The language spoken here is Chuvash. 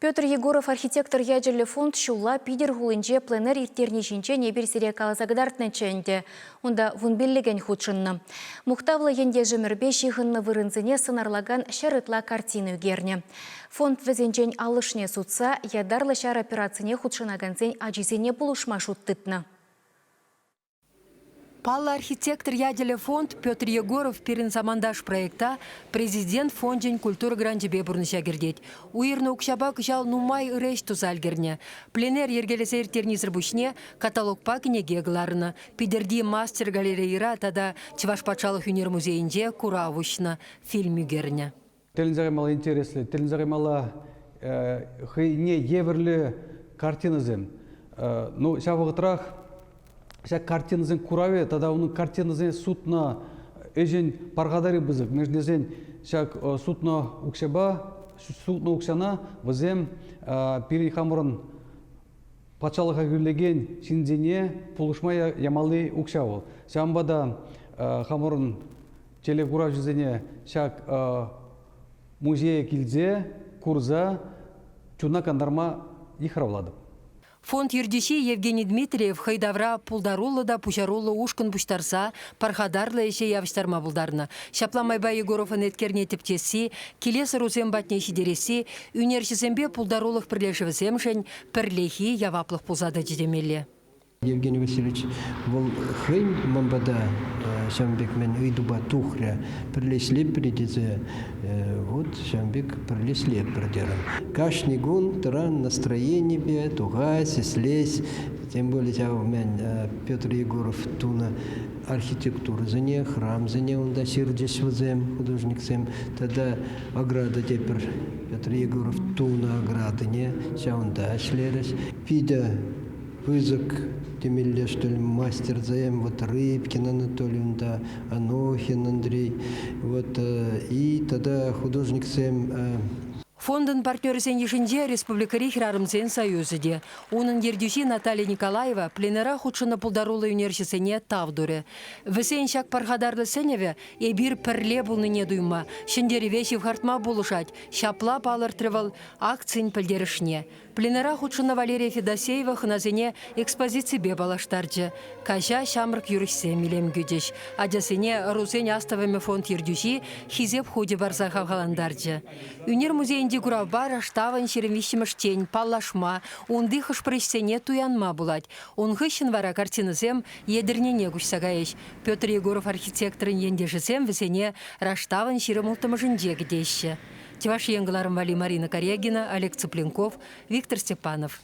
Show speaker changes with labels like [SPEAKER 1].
[SPEAKER 1] Петр Егоров архитектор ячӗллӗ фонд ҫулла Питӗр хулинче пленэр ирттерни ҫинчен эпир сире каласа кӑтартнӑччӗ ӗнтӗ. Унта вунпиллӗкӗн хутшӑннӑ. Мухтавлӑ ентешӗмӗрпе ҫыхӑннӑ вырӑнсене сӑнарлакан ҫӗр ытла картина ӳкернӗ. Фонд вӗсенчен аллӑшне сутса ятарлӑ ҫар операцине хутшӑнакансен ачисене пулӑшма шут тытнӑ.
[SPEAKER 2] Паллӑ архитектор ячӗллӗ фонд Петр Егоров «Пирӗн саманташ» проекта Президент фончӗн культура гранчӗпе пурнӑҫа кӗртет. Уйӑрнӑ укҫапа кӑҫал нумай ырӑ ӗҫ туса ӗлкӗрнӗ. Пленэр йӗркелесе ирттернисӗр пуҫне каталогпа кӗнеке кӑларнӑ. Питӗрти мастер галерейӑра тата Чӑваш патшалӑх ӳнер музейӗнче курав уҫнӑ, фильм ӳкернӗ.
[SPEAKER 3] Тӗлӗнсе каймалла интереслӗ, тӗлӗнсе каймалла хӑйне евӗрлӗ картинӑсем. Ну, ҫав вӑхӑтрах ҫак картинӑсен куравӗ тата унӑн картинӑсене сутнӑ ӗҫӗн пархатарӗ пысӑк. Мӗншӗн тесен ҫак сутнӑ укҫапа, сутнӑ укҫана вӗсем пирӗн хамӑрӑн патшалӑха хӳтӗлекен ҫынсене пулӑшма ямалли укҫа вӑл. Ҫавӑнпа та хамӑрӑн телекуравҫӑсене ҫак музее килсе курса чуна кантарма йыхравлатӑп.
[SPEAKER 2] Фонд ертӳҫи Евгений Дмитриев хӑй тавра пултаруллӑ та пуҫаруллӑ ушкӑн пуҫтарса пархатарлӑ ӗҫе явӑҫтарма пултарнӑ. Ҫапла майпа Егоровӑн еткерне тӗпчесси, килес ӑрусем патне ҫитересси ӳнерҫӗсемпе пултарулӑх пӗрлешӗвӗсемшӗн пӗрлехи яваплӑх пулса тӑчӗ темелле.
[SPEAKER 4] Евгений Васильевич вӑл хӑй ман пата ҫавӑн пек мӗн ыйтупа тухрӗ, пӗрлешлетпӗр тесе, вот ҫавӑн пек пӗрлешлетпӗр терӗм. Кашни кун тӑран настроенипе тухать, ӗҫлес, тем более ҫав мӗн Петр Егоров тунӑ архитектурӑсене, храмсене унта ҫырчӗҫ вӗсем, художниксем, тата ограда тепӗр Петр Егоров тунӑ оградине ҫавӑнта ӗҫлерӗҫ. Питӗ пысӑк темелле, что ли, мастерсем, вот Рыбкин Анатолий унта, Анохин Андрей, вот, и тата художниксем.
[SPEAKER 2] Фондӑн партнерӗсен йышӗнче республикӑри хӗрарӑмсен союзӗ те. Унӑн ертӳҫи Наталья Николаева пленэра хутшӑннӑ пултаруллӑ ӳнерҫӗсене тав турӗ. Вӗсен ҫак пархатарлӑ сӗнӗвӗ эпир пӗрле пулнине туйма, ҫӗнтерӗве ҫывхартма пулӑшать, ҫапла палӑртрӗ вӑл акцин пӗлтерӗшне. Пленэра хутшӑннӑ Валерия Федосеева хӑнасене экспозиципе паллаштарчӗ. Каҫа ҫамрӑк юрӑҫсем илем кӳчӗҫ. Ачасене Ӑрусен астӑвӑмӗ фонд ертӳҫи Хисеп хучӗ парса хавхалантарчӗ. Ӳнер музейӗнчи куравпа Раштавӑн 23-мӗшчен паллашма, унти хӑш-пӗр ӗҫсене туянма пулать. Ун хыҫҫӑн вара картинӑсем Етӗрнене куҫса кайӗҫ. Петр Егоров архитекторӑн ентешӗсем вӗсене Раштавӑн 26-мӗшӗнче кӗтеҫҫӗ. Чӑваш Ен кӑларӑм валли Марина Карягина, Олег Цыпленков, Виктор Степанов.